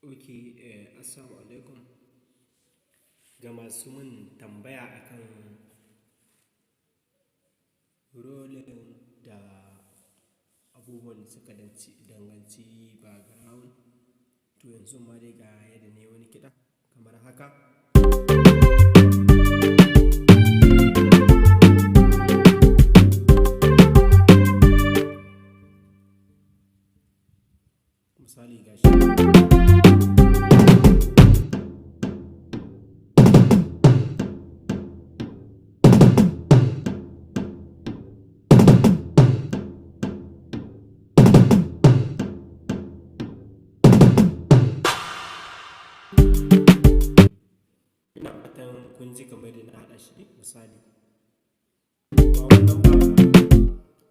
Ok, assalamu alaikum. Ga masu mun tambaya akan rolling da abubuwan da suka danganci background. To yanzu ma dai ga yadda nayi wani kiɗa kamar haka. Misali gashi. Ina fatan kun ji kamar yadda na haɗa shi misali. Ba wannan ba,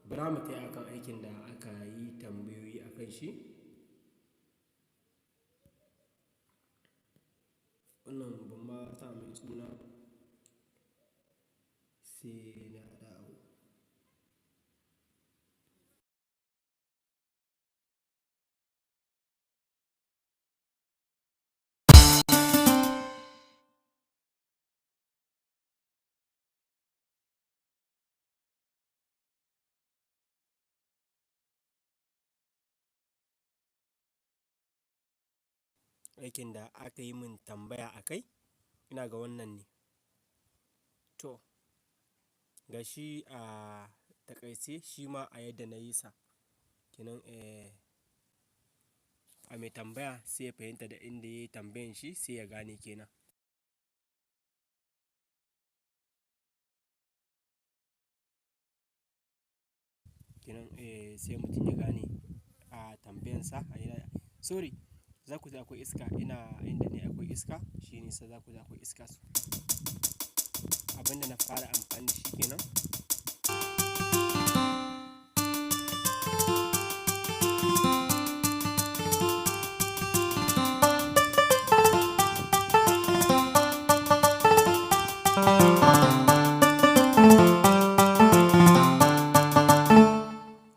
bara mu tafi akan aikin da aka yi tambayoyi akan shi. Wannan ban ma sa mai suna sai na dawo. Aikin da aka yi mun tambaya akai, ina ga wannan ne. To, gashi a taƙaice shi ma a yadda na yi sa. Kenan, a mai tambaya sai ya fahimta da inda yayi tambayan shi sai ya gane kenan. Kenan, sai mutum ya gane a tambayansa. Sorry, za ku ji akwai iska. Ina inda ne akwai iska, shine sa za ku ji akwai iska. Abin da na fara amfani da shi kenan.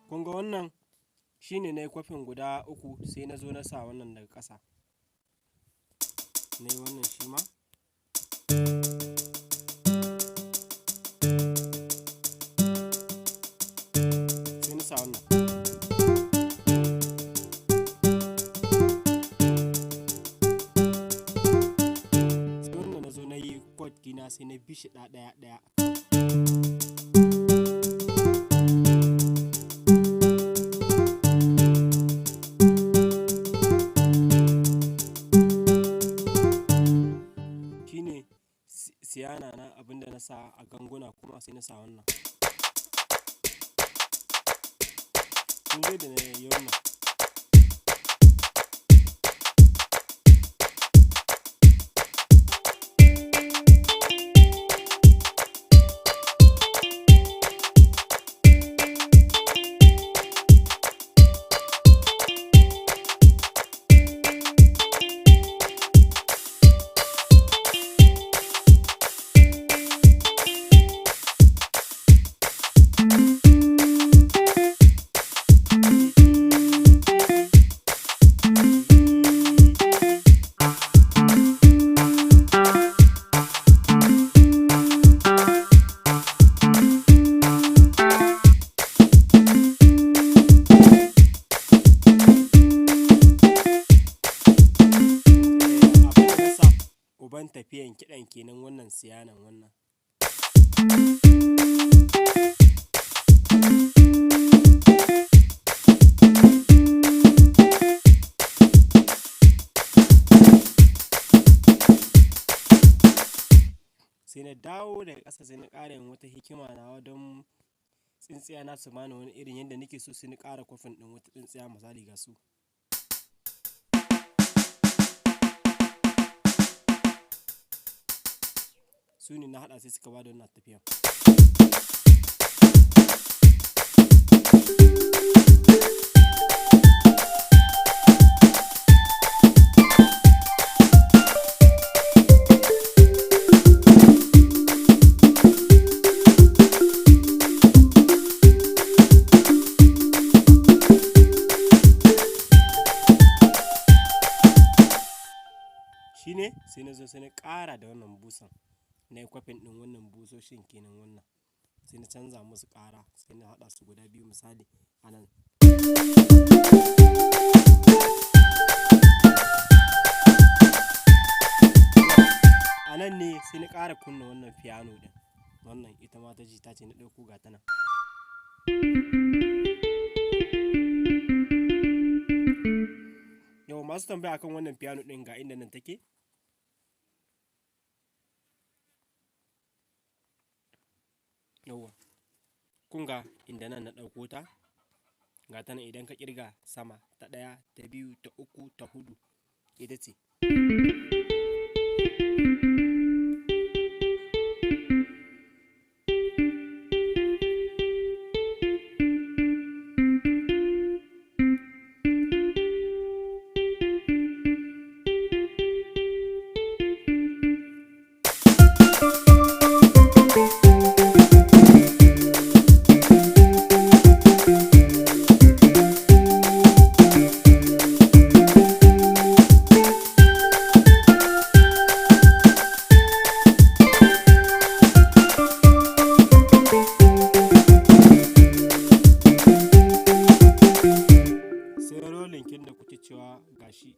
Kun ga wannan shine na yi kwafin guda uku sai na zo na sa wannan daga ƙasa. Na yi wannan shi ma. Sai na sa wannan. Sai wannan na zo na yi chord ɗina sai na bi shi ɗaya ɗaya. Shine siyana na abin da na sa a ganguna kuma sai na sa wannan. Kun ga yadda na yi wannan. Uban tafiyan kiɗan kenan wannan siyanan wannan. Sai na dawo daga ƙasa sai na ƙara yin wata hikima nawa don tsintsiya na su bani wani irin yadda nake so sai na ƙara kwafin ɗin wata tsintsiya misali ga su. Su ne na haɗa sai suka bada wannan tafiyan. Sai na zo sai na ƙara da wannan busan. Na yi kwafin ɗin wannan busoshin ke nan wannan. Sai na canza musu ƙara sai na haɗa su guda biyu misali a nan. A nan ne sai na ƙara kunna wannan fiyano ɗin. Wannan ita ma ta jita ce na ɗauko ga ta nan. Yau masu tambaya akan wannan fiyano ɗin ga inda nan take. Yauwa. Kun ga inda nan na ɗauko ta. Ga ta nan idan ka ƙirga sama ta ɗaya, ta biyu, ta uku, ta huɗu. Ita ce. Sai rolling kin da kuke cewa gashi.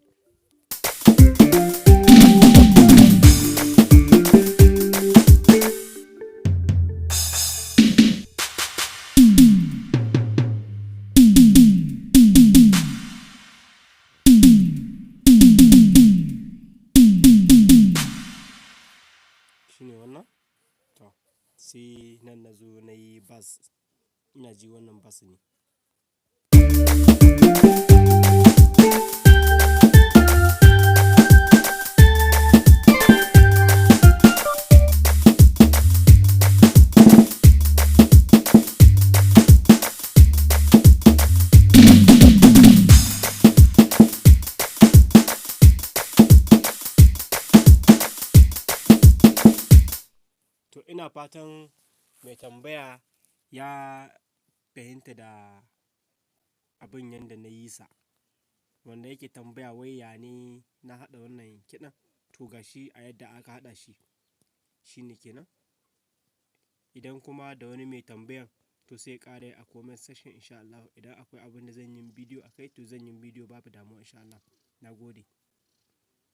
Shine wannan? To sai nan na zo na yi bass. Ina ji wannan bass ne. To ina fatan mai tambaya ya fahimta da abin yanda na yi sa. Wanda yake tambaya wai yane na haɗa wannan kiɗan, to ga shi a yadda aka haɗa shi. Shine ke nan. Idan kuma da wani mai tambayan to sai ya ƙara yi a comment section in sha Allah. Idan akwai abin da zan yi bidiyo a kai to zan yi bidiyo babu damuwa in sha Allah. Na gode.